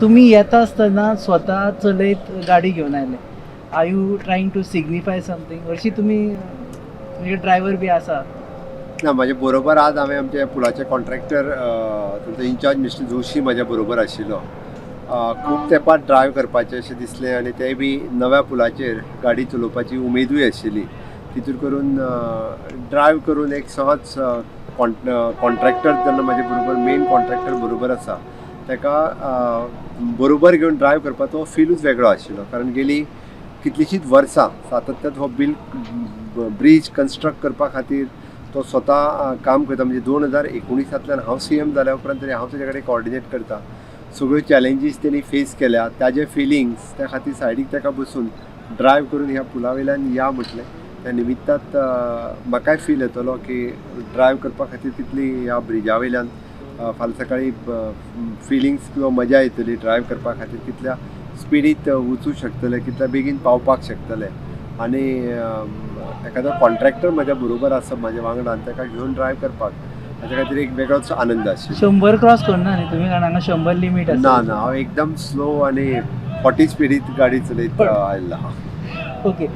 तुमी येता आसतना स्वता चलयत गाडी घेवन आयले. Are you trying to signify something? हरशीं तुमी म्हणजे ड्रायव्हर बी आसा. ना, म्हाजे बरोबर आज हांवें आमच्या पुलाचे कॉन्ट्रॅक्टर, तुमचो इन्चार्ज मिस्टर जोशी म्हाज्या बरोबर आशिल्लो. खूब तेंपार ड्रायव करपाचें अशें दिसलें आनी तें बी नव्या पुलाचेर गाडी चलोवपाची उमेदूय आशिल्ली. तितूर करून ड्रायव करून एक सहज कॉन्ट्रॅक्टर जेन्ना म्हाजे बरोबर, मेन कॉन्ट्रॅक्टर बरोबर आसा, ताका बरोबर घेवन ड्रायव करपाचो फिलूच वेगळो आशिल्लो, कारण गेली कितलींशींच वर्सां सातत्यान हो बील ब्रीज कन्स्ट्रक्ट करपा खातीर तो स्वता काम करता. म्हणजे 2019तांतल्यान हांव सीएम जाल्या उपरांत तरी हांव ताजे कडेन कॉर्डिनेट करता. सगळ्यो चॅलेंजीस तेणी फेस केल्या, ताजे फिलिंग्स, त्या खातीर सायडीक ताका बसून ड्रायव करून ह्या पुला वयल्यान या म्हटलें. त्या निमित्तात म्हाकाय फील येतलो की ड्रायव करपा खातीर कितली ह्या ब्रिजा वयल्यान फाल्यां सकाळीं फिलिंग्स किंवा मजा येतली, ड्रायव करपा खातीर कितल्या स्पिडीत वचूं शकतले, कितल्या बेगीन पावपाक शकतले. आनी एखादो कॉन्ट्रॅक्टर म्हज्या बरोबर आसा, म्हाज्या वांगडा, आनी ताका घेवन ड्रायव करपाक हाच्या खातीर एक वेगळोच आनंद आशिल्लो. 100 क्रॉस करना न्ही तुमी? कारण हांगा 100 लिमीट आसा. ना ना, हांव एकदम स्लो आनी 40 स्पिडीत गाडी चलयत आयला. ओके.